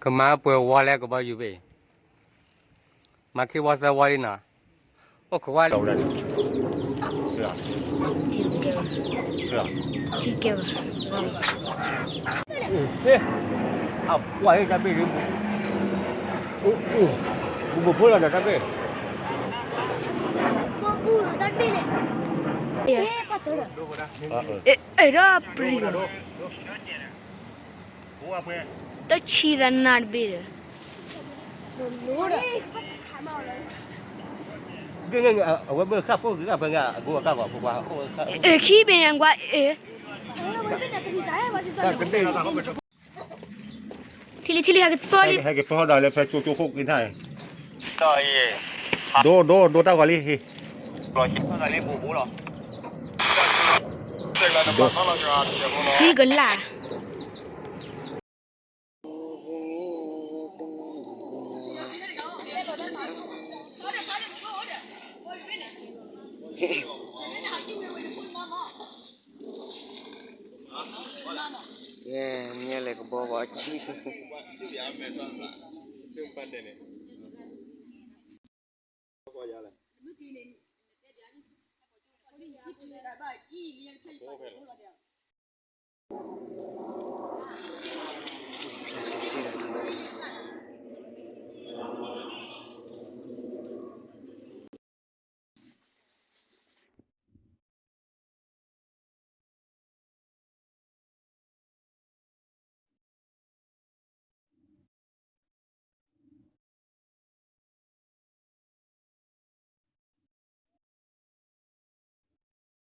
ကမၤပှဲၤဝီလဲကဘီယူၤဘ့ၣ်, မၤခံဝီသၢဝီလံနီၤ, အိၣ်ခိးဝါလံ, ထံကဲဘၣ်, အပှၤတၢ်ဘ့ၣ်, ဘူးဘူးဖိလီၤဒီးတၢ်ဘ့ၣ်, ဘူးဘူးလီၤတၢ်ဘ့ၣ်န့ၣ်, အဲၣ်ဒိးပျံၤလီၤ တဆံသနၢ်တဘ့ၣ်ဒီး, အဝဲဘၣ်ဃၣ်ဖိဂ့ၤဃၣ်ဖဲညါအဂိၢ်အကၢ်ဂီၤဖိခွါ, အခံဘ့ၣ်ညါကွၢ်အ့ၣ်, ထံလံထံလံ ဟဲကပီၤလံ, ဟဲကပီၤဒီးလၢဖဲကၠိကၠိခိၣ်က့ၤထါ, ဒိဒိဒိတၢ်ဂီၤလံ, ဟံၣ်ကလၢ် ယဲၢ်လဲၤကဘီဘီကံ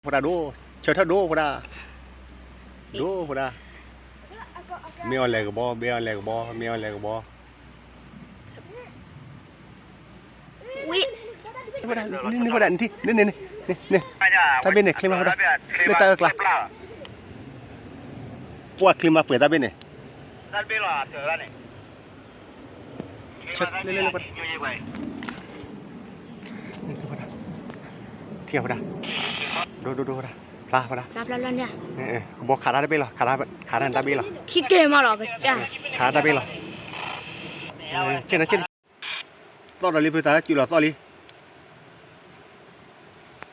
ဖိဒၣ်ဒိ, ဆၢထၢၣ်ဒိဖိဒၣ်, ဒိဖိဒၣ်, မ့ၢ်အီၤလဲၤကဘီ, မ့ၢ်အီၤလဲၤကဘီ, မ့ၢ်အီၤလဲၤကဘီ, ဝံၤ, န့ၣ်, န့ၣ်, တၢ်ဘ့ၣ်န့ၣ် ချ့မးဖိဒၣ်, လၢတၢ်အၢကျါ, ပှၤချ့မးပှဲၤတၢ်ဘ့ၣ်န့ၣ် ထံၣ်ဖိဒၣ်, ဒိဒိဒိဖိဒၣ်, ဖျါဖိဒၣ်, ကဘီခးတၢ်တဘ့ၣ်လီၤ, ခးတၢ်တဘ့ၣ်လီၤ, ခံကဲမးလီၤ, ကစၢ်, ခးတၢ်တဘ့ၣ်လီၤ, သီၣ်ဒီးလံဖုတၢ်, စုလီၤ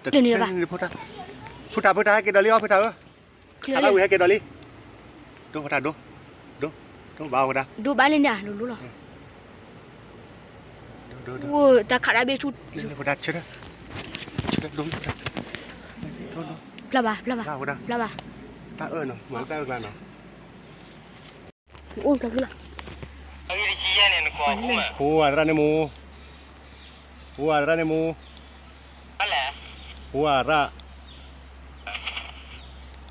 သီၣ်လံ, ဖိတၢ်, ဖိတၢ် ဖိတၢ် ဟဲက့ၤဒီးလံအီၤ ဖိတၢ်ဧၢ, ခးတၢ်ဝံၤဟဲက့ၤဒီးလံ, ဒိဖိတၢ်ဒိ, ဒိ, ဒိဘၣ်ဝဲဒၣ်, ဒိဘၣ်လံန့ၣ် ဒိလီၤ, တၢ်ခးတၢ်ဘ့ၣ်ဆူၣ်, ဖိတၢ်ဆၢ, ဖျါဘၣ်, ဖျါဘၣ်, ဖျါဘၣ်, တၢ်အၢၣ်နီၤ, မၤတၢ်အၢၣ်ကျါနီၤ အိၣ်တၢ်ဂ့ၢ်လီၤ, ဖိဝါသရၣ်န့ၣ်မူ, ဖိဝါသရၣ်န့ၣ်မူ, ဖိဝါသရၣ်,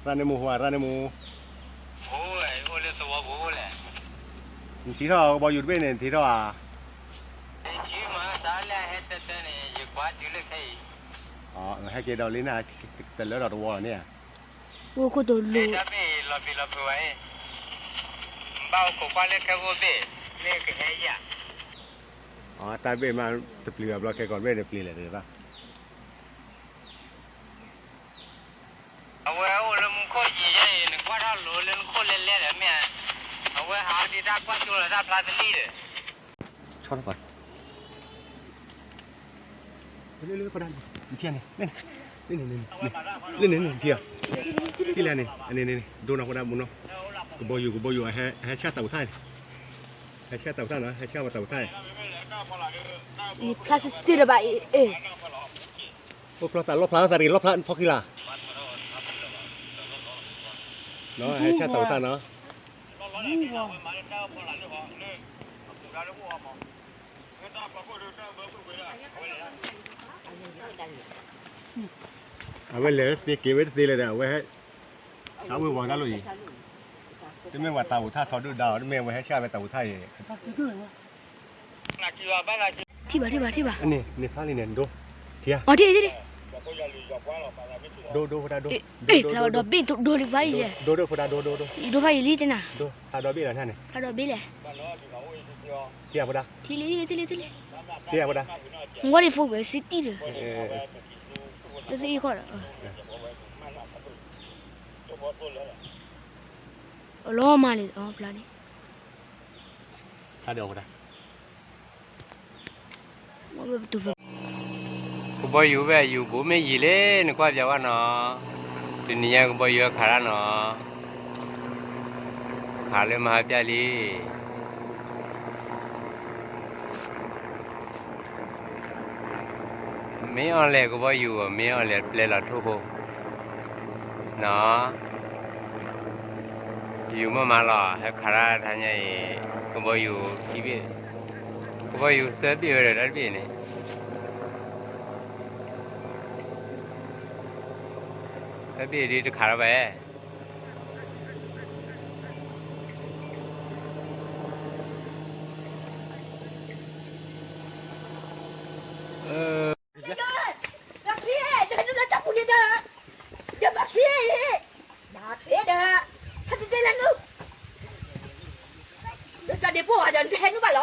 သရၣ်န့ၣ်မူ, ဖိဝါသရၣ်န့ၣ်မူ, နထံထီၣ်ကဘီယူၤတဘ့ၣ်န့ၣ် နထံထီၣ်ဧါ, ဟဲက့ၤဒီးလံန့ၣ်, တလၢဒီးတဝီလီၤန့ၣ်ဧါ အိၣ်ခိၣ်တလိၤ, တၢ်ဘ့ၣ်မးတပျံၤဘၣ်ဘျီခဲကိာ်တဘ့ၣ်န့ၣ်ပျံၤလဲၣ်တဘၣ်, အဝဲအိၣ်လၢမူခိၣ်ယံၤယဲအံၤ နကွၢ်ထီၣ်လိၤလၢမူခိၣ်လဲၤလဲၤဒီးမ့ၢ်ဧါ, အဝဲဟးဒ်တၢ်ကွၢ်ကၠိလီၤတၢ်ဖျါတလံၣ်ဒီး ဆီထီၣ်ပှၤ, လၢလၢလၢ ဖိဒၣ်န့ၣ်, နထံၣ်န့ၣ်, လၢန့ၣ်န့ၣ်, နထံၣ်ဧါ, ထံၣ်လၢန့ၣ်, န့ၣ်န့ၣ်န့ၣ် ဒိနီၤ ဖိဒၣ်မူနီၤ, ကဘီယူၤ ကဘီယူၤ ဟဲဆၣ်တၢ်အိၣ်ထၣ်န့ၣ်, ဟဲဆၣ်တၢ်အိၣ်ထၣ်နီၤ ဟဲဆၣ်ဝဲတၢ်အိၣ်ထၣ်န့ၣ်, နဖျါစ့ၢ်စ့ၢ်လၢၤဘၣ်အံၤ, အိၣ်ဖျါသးလီၣ်ဖျါသးတဂ့ၤ လီၣ်ဖျါဖီခံလၢ် နီၤ ဟဲဆၣ်တၢ်အိၣ်ထၣ်နီၤ, အဝဲလဲၤသ့က့ၤဝဲတသ့လၢၤဒီး အဝဲဟဲဆၣ်ဝဲဝီၤတၢ်လိၣ်အံၤ, တမ့ၢ်ဝဲတၢ်အိၣ်ထၣ်ထီဒုၣ်ဒါအီၤ တမ့ၢ်ဝဲဟဲဆၣ်ဝဲတၢ်အိၣ်ထၣ်အံၤ ထံၣ်ဘၣ်ထံၣ်ဘၣ်ထံၣ်ဘၣ်, န့ၣ်န့ၣ်ဖျါလံန့ၣ် ဒိ, ထံၣ်ဧါ, အီၤထံၣ်ထံၣ်ထံၣ်, ဒိဒိဝဲဒၣ်ဒိ, ဖျါဝဲဒီးဘ့ၣ်ဒိလံဘၣ်အံၤလဲၣ်, ဒိဒိဖိဒၣ်ဒိဒိဒိ, ဒိဖးယံာ်လံတနၤ, ဒိဖးဒီးဘ့ၣ်လီၤန့ၣ်, ဖးဒီးဘ့ၣ်လဲၣ်, ထံၣ်ဧါဖိဒၣ်, ထံၣ်လံထံၣ်လံထံၣ်လံ, စ့ဧါဖိဒၣ်, ငီၢ်လံဖိဝဲစ့တံၢ်ဒီး, တသ့အံၤဃီဒီး, အလီၤမၢ်လံအီၤဖျါန့ၣ်. ကဘီယူၤဝဲအယူၤဘူးမ့ၢ်ယံာ်လံ နကွၢ်ပျးဝဲနီၤ, တနံၤညါကဘီယူၤခးတၢ်နီၤ, ခးလၢမဟါပျၢ်လံ မ့ၢ်အီၤလဲၣ်ကဘီယူၤ မ့ၢ်အီၤလဲၣ်ပျဲလီၤထိၣ်ဖိ, နီၤ, ယူၤမ့ၢ်မးလီၤ ဟဲခးတၢ်တဟါညါအံၤ, ကဘီယူၤခံဘ့ၣ်, ကဘီယူၤသၢဘ့ၣ်ဝဲဒီးတၢ်တဘ့ၣ်န့ၣ်, သၢဘ့ၣ်ဒ်တခးလီၤဘၣ်, ဒီးတၢ်ဒ့ပိၢ်အဒီးနတဟဲနုာ်ဘၣ်လီၤ,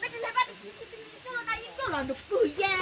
နကလီၤနကုၢ်ယဲ